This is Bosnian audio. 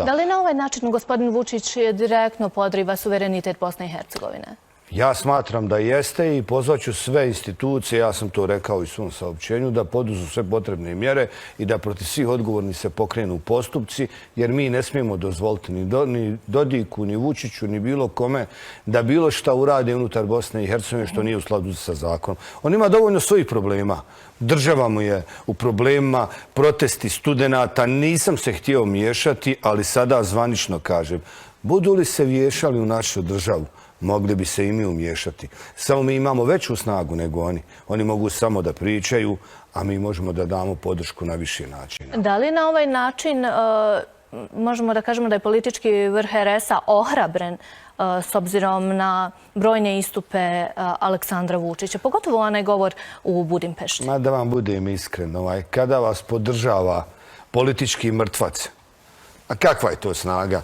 Da li na ovaj način gospodin Vučić direktno podriva suverenitet Bosne i Hercegovine? Ja smatram da jeste i pozvaću sve institucije, ja sam to rekao i u svom saopćenju, da poduzu sve potrebne mjere i da protiv svih odgovornih se pokrenu postupci, jer mi ne smijemo dozvoliti ni Dodiku, ni Vučiću, ni bilo kome da bilo šta urade unutar Bosne i Hercegovine što nije u skladu sa zakonom. On ima dovoljno svojih problema. Država mu je u problemima, protesti studenata, nisam se htio miješati, ali sada zvanično kažem, budu li se vješali u našu državu, mogli bi se i mi umiješati. Samo mi imamo veću snagu nego oni. Oni mogu samo da pričaju, a mi možemo da damo podršku na više načina. Da li na ovaj način možemo da kažemo da je politički vrh RS-a ohrabren s obzirom na brojne istupe Aleksandra Vučića, pogotovo onaj govor u Budimpešti? Ma da vam budem iskren, kada vas podržava politički mrtvac, a kakva je to snaga?